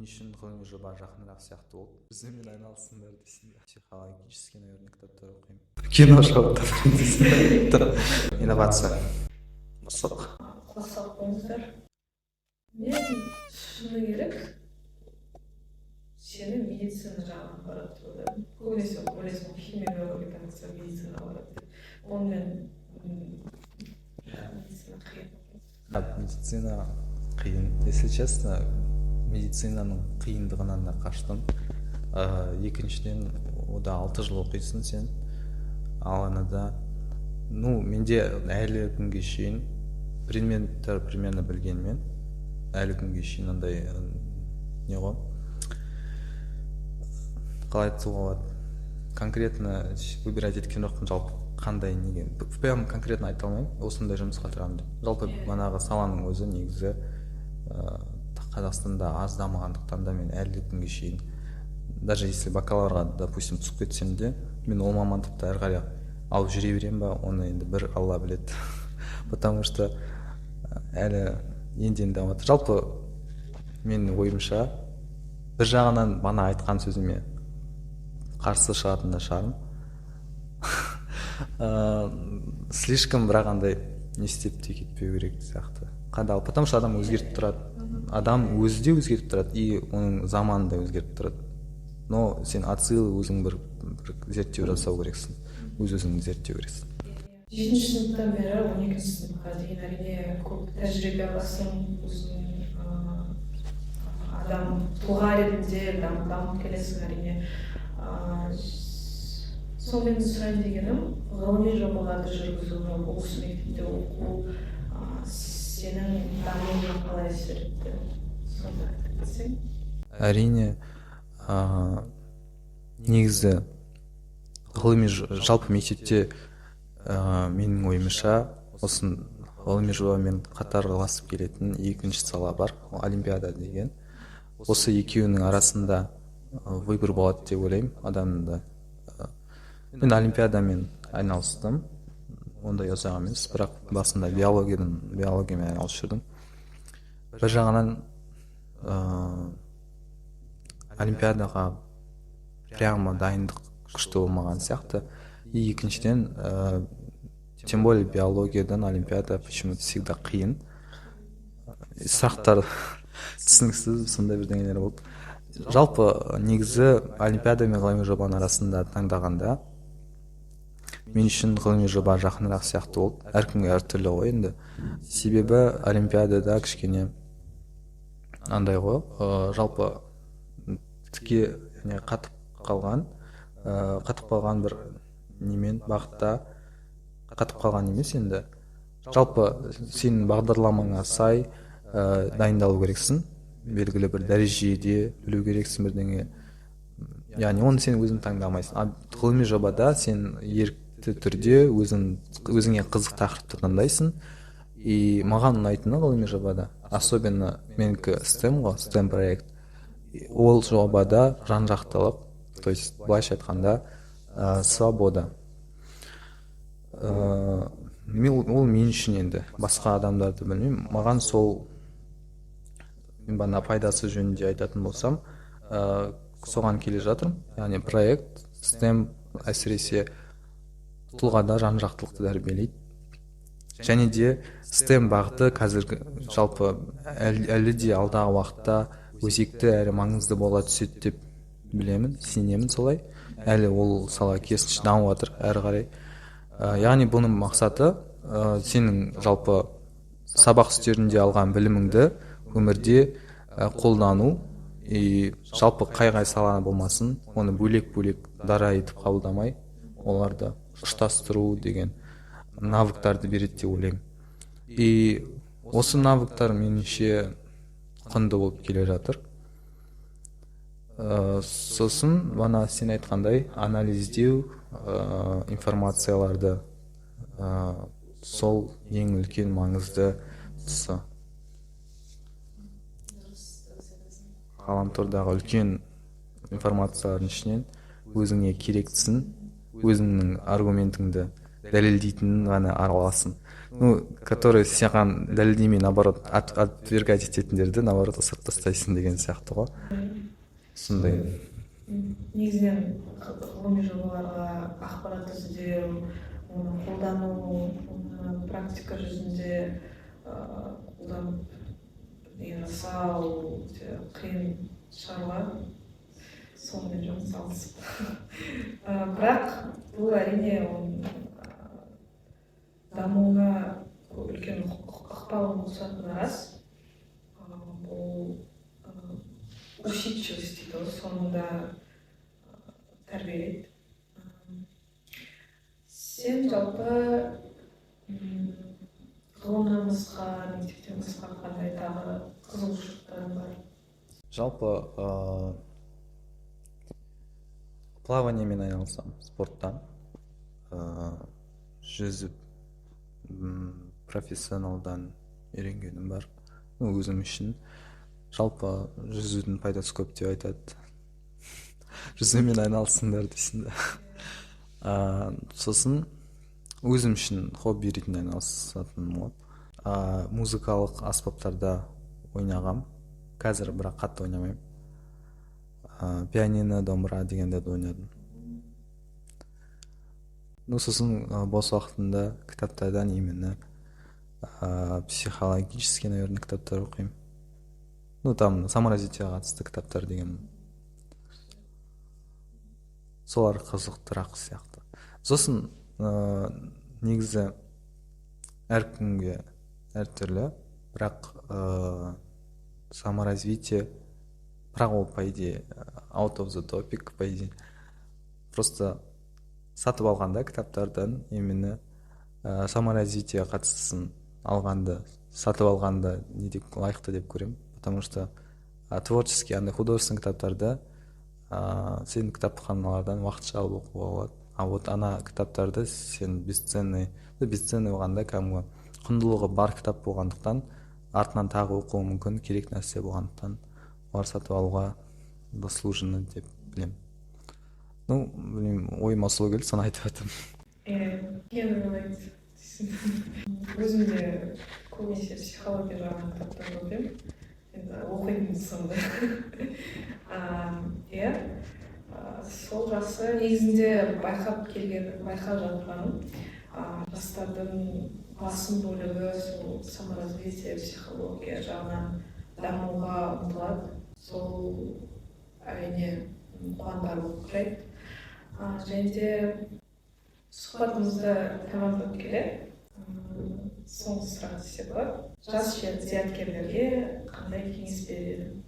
Мен үшін ғылыми жоба жақынырақ сияқты болды. Біздермен айналысыңдар дейсің бе? Психологический, наверное, кітаптар оқимын. Кино шығып дейсің. Инновация. Мысық. Құлақ салып қойыңыздар. Мен, шыны керек, сені медицина жағына барады деп ойладым. Көбінесе ойлайсың ғой, химия, биология таңдаса, медицинаға барады деп. Онымен медицина қиын. Медицина қиын. Если честно, медицинаның қиындығынан да қаштым. Екіншіден, ода 6 жыл оқисың сен. Ал анада, ну, менде әлі күнге шейін предметтер примерно білгенмен, әлі күнге шейін андай не ғой, қалай айтуға болады, конкретно выбирать еткен жоқпын жалпы, қандай, неге, прям конкретно айта алмаймын, осындай жұмысқа тұрамын деп. Жалпы манағы саланың өзі негізі Қазақстанда аз дамығандықтан да, мен әлі күнге шейін, даже если бакалаврға, допустим, түсіп кетсем де, мен ол мамандықты әрі қарай алып жүре беремін ба, оны енді бір Алла біледі, потому что әлі енді енді дамып жатыр. Жалпы, менің ойымша, бір жағынан бағана айтқан сөзіме қарсы шығатын да шығармын, слишком, бірақ андай не істеп те кетпеу керек сияқты қадал, потому что адам өзгеріп тұрады, адам өзі де өзгеріп тұрады, и оның заманы да өзгеріп тұрады. Но сен от силы өзің бір зерттеу жасау керексің, өз өзіңді зерттеу керексің. Жетінші сыныптан бері 12-сыныпқа дейін, әрине, көп тәжірибе аласың, өзің адам, тұлға ретінде дамып келесің, әрине. Сонымен сұрайын дегенім, ғылыми жобаларды жүргізу, жалпы осы мектепте оқу сенің дамуыңа қалай әсер етті, соны айтып кетсең. Әрине, негізі ғылыми, жалпы мектепте, менің ойымша, осы ғылыми жобамен қатарласып келетін екінші сала бар, ол олимпиада деген. Осы екеуінің арасында выбор болады деп ойлаймын адамда. Мен олимпиадамен айналыстым, ондай ұзақ емес, бірақ басында биологиямен айналысып жүрдім. Бір жағынан олимпиадаға прямо дайындық күшті болмаған сияқты, и екіншіден, тем более биологиядан олимпиада почему то всегда қиын, сұрақтар түсініксіз, сондай бірдеңелер болды. Жалпы, негізі, олимпиада мен ғылыми жобаның арасында таңдағанда, мен үшін ғылыми жоба жақынырақ сияқты болды. Әркімге әртүрлі ғой енді, себебі олимпиадада кішкене андай ғой, жалпы тіке не қатып қалған бір немен, бағытта қатып қалған емес енді, жалпы сенің бағдарламаңа сай дайындалу керексің, белгілі бір дәрежеде білу керексің бірдеңе, яғни оны сен өзің таңдамайсың. А ғылыми жобада сен ерікті түрде өзің, өзіңе қызық тақырыпты таңдайсың. И маған ұнайтыны ғылыми жобада, особенно менікі STEM ғой, STEM проект, ол жобада жан жақтылық, то есть былайша айтқанда, свобода. Ол мен үшін енді, басқа адамдарды білмеймін, маған сол, мен бағана пайдасы жөнінде айтатын болсам, соған келе жатырмын. Яғни проект STEM әсіресе тұлғада жан жақтылықты тәрбиелейді. Және де STEM бағыты қазіргі, жалпы әлі де алдағы уақытта өзекті әрі маңызды бола түседі деп білемін, сенемін солай. Әлі ол сала керісінше дамып жатыр әрі қарай. Яғни бұның мақсаты сенің жалпы сабақ үстелінде алған біліміңді өмірде қолдану, и жалпы қай қай сала болмасын, оны бөлек бөлек дара етіп қабылдамай, оларды ұштастыру деген навыктарды береді деп ойлаймын. И осы навыктар меніңше құнды болып келе жатыр. Сосын бағана сен айтқандай, анализдеу информацияларды, сол ең үлкен маңызды тұсы. Дұрыс айтасың. Ғаламтордағы үлкен информациялардың ішінен өзіңе керектісін, өзіңнің аргументіңді Дәлелдейтінін ғана аласың, ну, который саған дәлелдемей, наоборот, отвергать ететіндерді, наоборот, ысырып тастайсың деген сияқты ғой, сондай. Негізінен ғылыми жобаларға ақпарат іздеу, оны қолдану, оны практика жүзінде қолданып бірдеңе жасау өте қиын шаруа, сонымен жұмыс алысып. Бірақ бұл, әрине, оның дамуына үлкен ықпалын қосатыны рас. Бұл усидчивость дейді ғой, соны да тәрбиелейді. Сен жалпы ғылымнан басқа, мектептен басқа қандай тағы қызығушылықтарың бар? Жалпы плаваниемен айналысамын, спорттан. Жүзіп профессионалдан үйренгенім бар. Ну, өзім үшін жалпы жүзудің пайдасы көп деп айтады, жүзумен айналысыңдар дейсің да. Сосын өзім үшін хобби ретінде айналысатыным ғой. Музыкалық аспаптарда ойнағам, қазір бірақ қатты ойнамаймын. Пианино, домбыра дегендерді ойнадым. Ну, сосын бос уақытымда кітаптардан, именно психологический, наверное, кітаптар оқимын. Ну, там саморазвитиеға қатысты кітаптар деген, солар қызықтырақ сияқты. Сосын негізі әркімге әртүрлі, бірақ саморазвитие, бірақ ол, по идее, out of the topic, по идее. Просто сатып алғанда кітаптардан именно саморазвитиеға қатыстысын алғанды, сатып алғанды не деп, лайықты деп көремін, потому что творческий, андай художественный кітаптарды сен кітапханалардан уақытша алып оқуға болады, а вот ана кітаптарды сен бесценный, бесценный болғанда, кәдімгі құндылығы бар кітап болғандықтан, артынан тағы оқуы мүмкін, керек нәрсе болғандықтан, олар сатып алуға заслуженно деп білемін. Ну, білмеймін, ойыма сол келді, соны айтып жатырмын. Иә, can relate. Өзім де көбінесе психология жағынан кітаптарды оқимын, енді оқитын сонда. Иә, сол жақсы. Негізінде байқап келген, байқап жатқаным, жастардың басым бөлігі сол саморазвитие, психология жағынан дамуға ұмтылады. Сол, әрине, қуантарлық жайт. Және де сұхбатымызды тәмамдап келе, соңғы сұрақ десек болады: жас зияткерлерге қандай кеңес берер едің,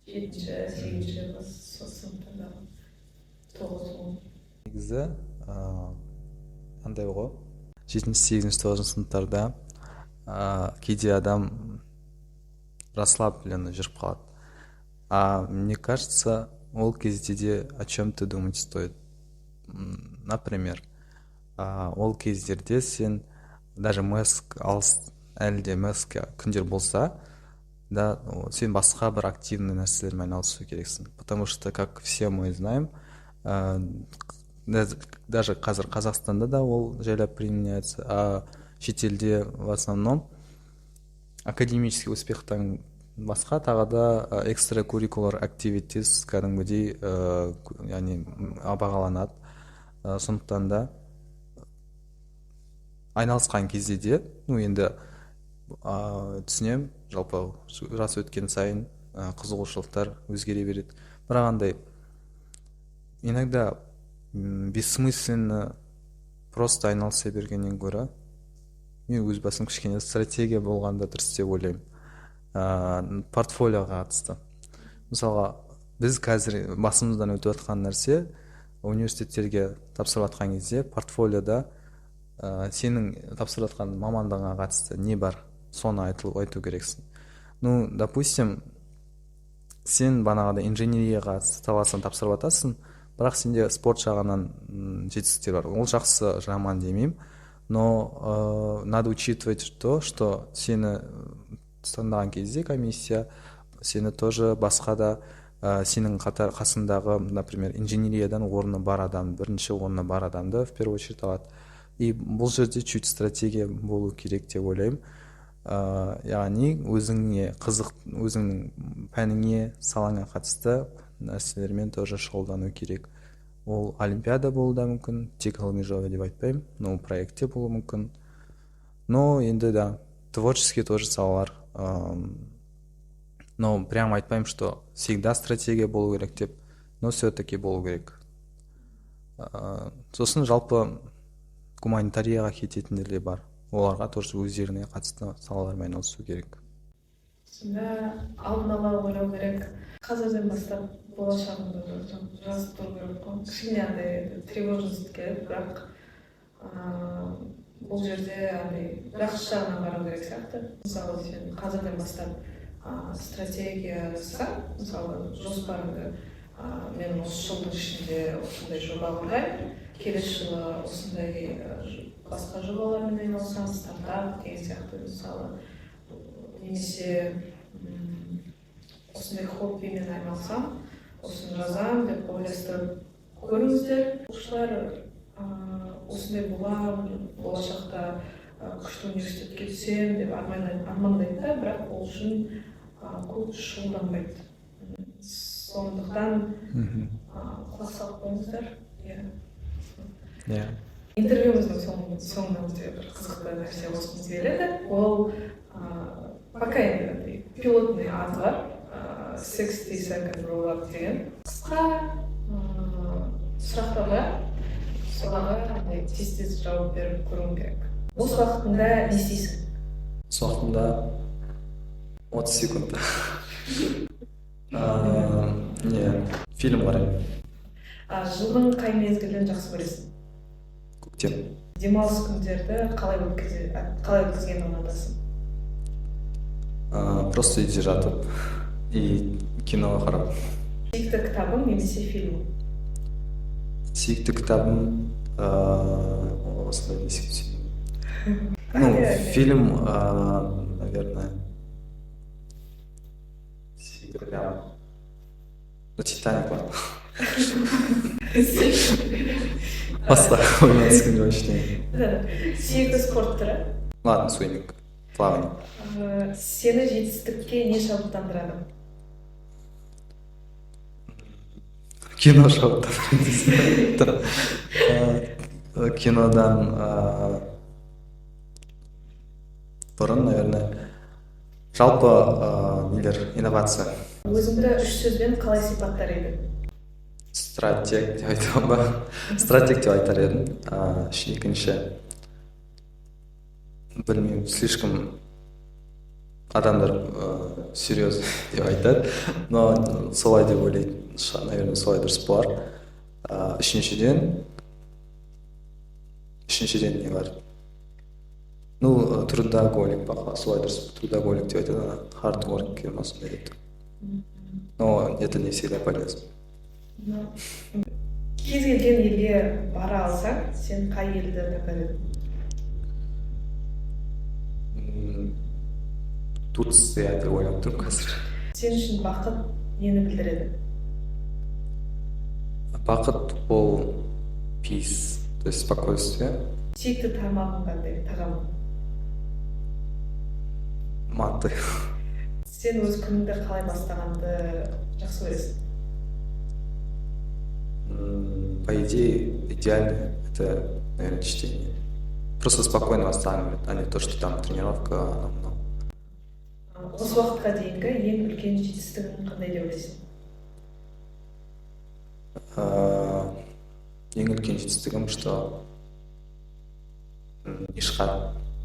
жетінші, сегізінші класс сыныптардағы, 9, 10? Негізі андай ғой, жетінші, сегізінші, тоғызыншы сыныптарда кейде адам расслабленно жүріп қалады, а мне кажется, ол кезде де о чем то думать стоит. Например, ол кездерде сен даже маск алыс, әлі де маск күндер болса да, сен басқа бір активный нәрселермен айналысу керексің, потому что, как все мы знаем, даже қазір Қазақстанда да ол жайлап применяется, а шетелде в основном академический успехтан басқа тағы да extracurricular activities кәдімгідей, яғни бағаланады. Сондықтан да айналысқан кезде де, ну, енді түсінемін, жалпы жас өткен сайын қызығушылықтар өзгере береді, бірақ андай иногда бессмысленно просто айналыса бергеннен гөрі, мен өз басым кішкене стратегия болғанда дұрыс деп ойлаймын. Портфолиоға қатысты, мысалға, біз қазір басымыздан өтіп жатқан нәрсе: университеттерге тапсырып жатқан кезде портфолиода сенің тапсырып жатқан мамандығыңа қатысты не бар, соны айту керексің. Ну, допустим, сен бағанағыдай инженерияға қатысты саласына тапсырып жатасың, бірақ сенде спорт жағынан жетістіктер бар. Ол жақсы, жаман демеймін, но надо учитывать то, что сені таңдаған кезде комиссия сені тоже басқа да сенің қатар қасындағы, например, инженериядан орны бар адам, бірінші орны бар адамды в первую очередь алады. И бұл жерде чуть стратегия болу керек деп ойлаймын. Яғни өзіңе қызық, өзіңнің пәніңе, салаңа қатысты нәрселермен тоже шұғылдану керек. Ол олимпиада болуы да мүмкін, тек ғылыми жоба деп айтпаймын, но проект те болуы мүмкін. Но енді да, творческий тоже салалар. Но прям айтпаймын, что всегда стратегия болу керек деп, но все таки болу керек. Сосын жалпы гуманитарияға кететіндер де бар, оларға тоже өздеріне қатысты салалармен айналысу керек. Сонда алдын ала ойлау керек, қазірден бастап болашағыңды жазып тұру керек қой. Кішкене андай тревожность келеді, бірақ бұл жерде андай жақсы жағынан қарау керек сияқты. Мысалы, сен қазірден бастап стратегия жасасаң, мысалы, жоспарыңды, мен осы жылдың ішінде осындай жоба қорғаймын, келесі жылы осындай басқа жобалармен айналысамын, стартап деген сияқты, мысалы, немесе осындай хоббимен айналысамын, осыны жазамын деп ойластырып көріңіздер. Оқушылар осындай боламын болашақта, күшті университетке түсемін деп армандайды да, бірақ ол үшін көп шұғылданбайды. Сондықтан құлақ салып қойыңыздар, иә. Иә. Интервьюміздің соңына өте бір қызықты нәрсе қосқымыз келеді. Ол пока енді андай пилотный аты бар, 60 second roll up деген. Қысқа сұрақтар бар, соларға андай тез тез жауап беріп көруің керек. Бос уақытыңда не істейсің? Бос уақытымда 30 секунд не, фильм қараймын. Жылдың қай мезгілін жақсы көресің? Көктем. Демалыс күндерді қалай өткізгенді ұнатасың? Просто үйде жатып и кино қарап. Сүйікті кітабың немесе фильмің? Сүйікті кітабым осындай не сүйікті, ну, фильм, наверное, сүйікті прям, ну, «Титаник» бар. Басқа ойыма түскен жоқ ештеңе. Сүйікті спорт түрі? Ладно, swimming, плавание. Сені жетістікке не шабыттандырады? Кино шабыттандырады. Кинодан бұрын, наверное, жалпы нелер, инновация. Өзіңді үш сөзбен қалай сипаттар едің? Стратег деп айтамын ба, стратег деп айтар едім. Екінші, білмеймін, слишком адамдар серьезный деп айтады, но солай деп ойлайды, наверное, солай дұрыс болар. Үшіншіден не бар, ну, трудоголик па, солай дұрыс, трудоголик деп айтады, ана hard worker ма, сондай деп, но это не всегда полезно. Кез келген елге бара алсаң, сен қай елді таңдар едің? Турция деп ойлап тұрмын қазір. Сен үшін бақыт нені білдіреді? Бақыт ол peace, то есть спокойствие. Сүйікті тамағың қандай, тағамың? Манты. Сен өз күніңді қалай бастағанды жақсы көресің? По идее, идеально это, наверное, чтение. Просто спокойно восстанавливает, а не то, что там тренировка, анау мынау. Осы уақытқа дейінгі ең үлкен жетістігің қандай деп ойлайсың? Ең үлкен жетістігім, что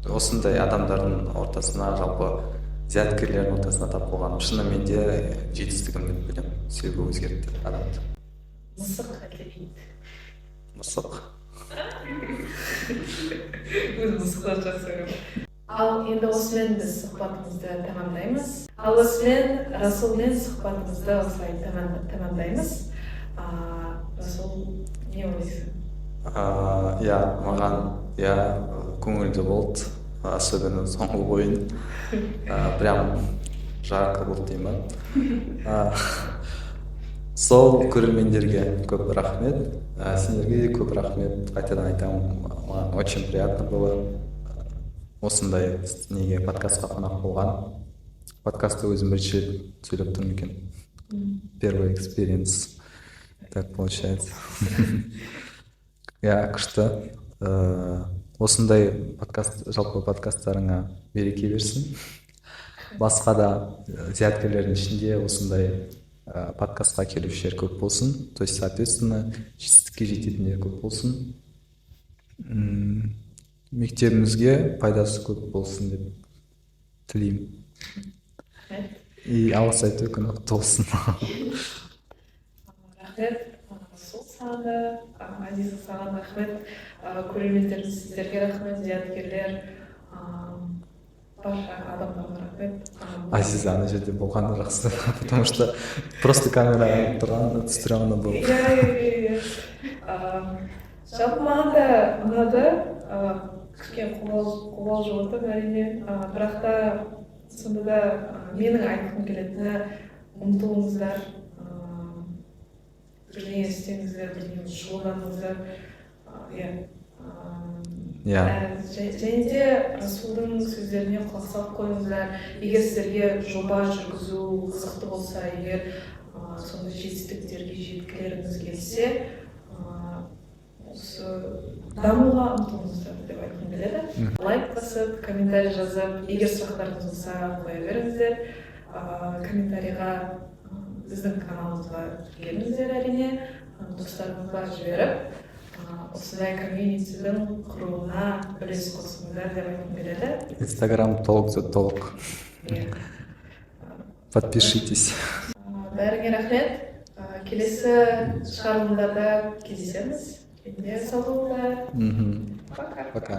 осындай адамдардың ортасына, жалпы зияткерлердің ортасына тап болғаным шынымен де жетістігім деп білемін, себебі өзгертті адамды. Мысық әлде ит? Мысық. Өзім мысықтарды жақсы көремін. Ал енді осымен біз сұхбатымызды тәмамдаймыз. Ал осымен Расулмен сұхбатымызды осылай тәмамдаймыз. Расул, не ойлайсың? Иә, маған, иә, көңілді болды, особенно соңғы ойын. Прям жарко болды деймін ба. Сол көрермендерге көп рахмет, сендерге де көп рахмет. Қайтадан айтамын, маған очень приятно было осындай неге, подкастқа қонақ болған. Подкастты өзім бірінші рет сөйлеп тұрмын екен, первый experience так получается. Иә, күшті. Осындай подкаст, жалпы подкасттарыңа береке берсін. Басқа да зияткерлердің ішінде осындай подкастқа келушілер көп болсын, то есть, соответственно, жетістікке жететіндер көп болсын. Мектебімізге пайдасы көп болсын деп тілеймін. Рахмет. И алғыс айту күні құтты болсын. Рахмет, сол саған да, Азиза, саған рахмет, көрермендеріміз, сіздерге рахмет, зияткерлер, барша адамдарға рахмет. Азиза ана жерде болғаны жақсы, потому что просто камераға тұрған стрёмно было. Иә. Жалпы маған да ұнады. Кішкене қобалжып отырмын, әрине. Бірақ та сонда да менің айтқым келетіні: ұмтылыңыздар, бірдеңе істеңіздер, бірдеңемен шұғылданыңыздар. Иә. Және де Расулдың сөздеріне құлақ салып қойыңыздар. Егер сіздерге жоба жүргізу қызықты болса, егер сондай жетістіктерге жеткілеріңіз келсе, осы дамуға ұмтылыңыздар деп айтқым келеді. Лайк басып, комментарий жазып, егер сұрақтарыңыз болса, қоя беріңіздер комментарийға. Біздің каналымызға тіркеліңіздер, әрине, достарыңызға жіберіп, осындай комьюнитидің құруына үлес қосыңыздар деп айтқым келеді. Инстаграм толық за толық. Иә. Подпишитесь. Бәріңе рахмет. Келесі шығарылымдарда кездесеміз. Енді сау болыңдар. Мхм. Пока. Пока.